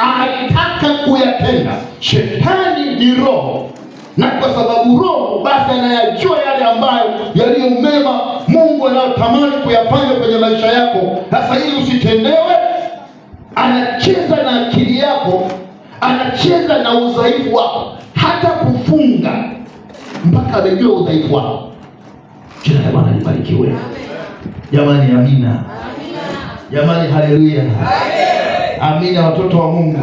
Anataka kuyatenda. Shetani ni roho, na kwa sababu roho, basi anayajua yale ambayo yaliyo mema Mungu anayotamani kuyafanya kwenye maisha yako. Sasa ili usitendewe, anacheza na akili yako, anacheza na udhaifu wako, hata kufunga mpaka amejua udhaifu wako. Jina la Bwana libarikiwe. Jamani, amina. Jamani, haleluya. Amina, watoto wa Mungu.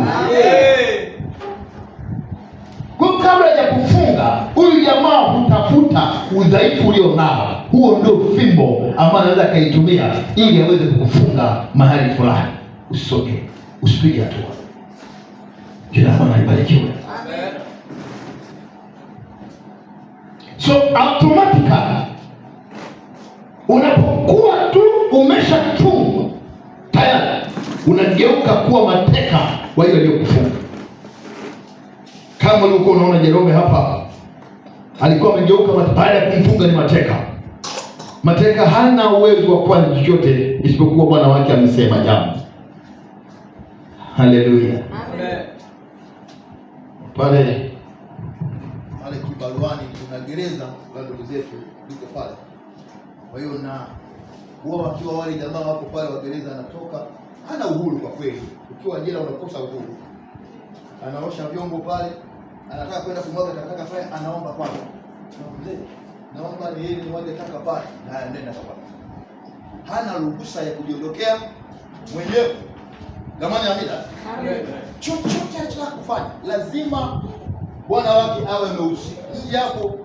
Kwa kabla ya kufunga, huyu jamaa hutafuta udhaifu ulio nao. Huo ndio fimbo ambayo anaweza akaitumia ili aweze kukufunga mahali fulani, usisogee, usipige hatua. Jina la Bwana libarikiwe. So automatically unapokuwa tu umeshafungwa tayari unageuka kuwa mateka wa ile aliyokufunga. Kama ulikuwa unaona Jerome hapa alikuwa amegeuka baada ya kumfunga ni mateka. Mateka hana uwezo wa kufanya chochote isipokuwa bwana wake amesema jambo. Haleluya! Pale pale kibaruani kuna gereza la ndugu zetu liko pale. Kwa hiyo na huwa wakiwa wale jamaa wako pale wa gereza, anatoka hana uhuru kwa kweli. Ukiwa jela unakosa uhuru. Anaosha vyombo pale, anataka kwenda kumwaga takataka pale, anaomba kwanza, mzee, naomba niende nimwage taka pale, na nenda pale. Hana ruhusa ya kujiondokea mwenyewe. Jamani, amina. Chochote anachotaka kufanya lazima bwana wake awe amehusika. Nje hapo.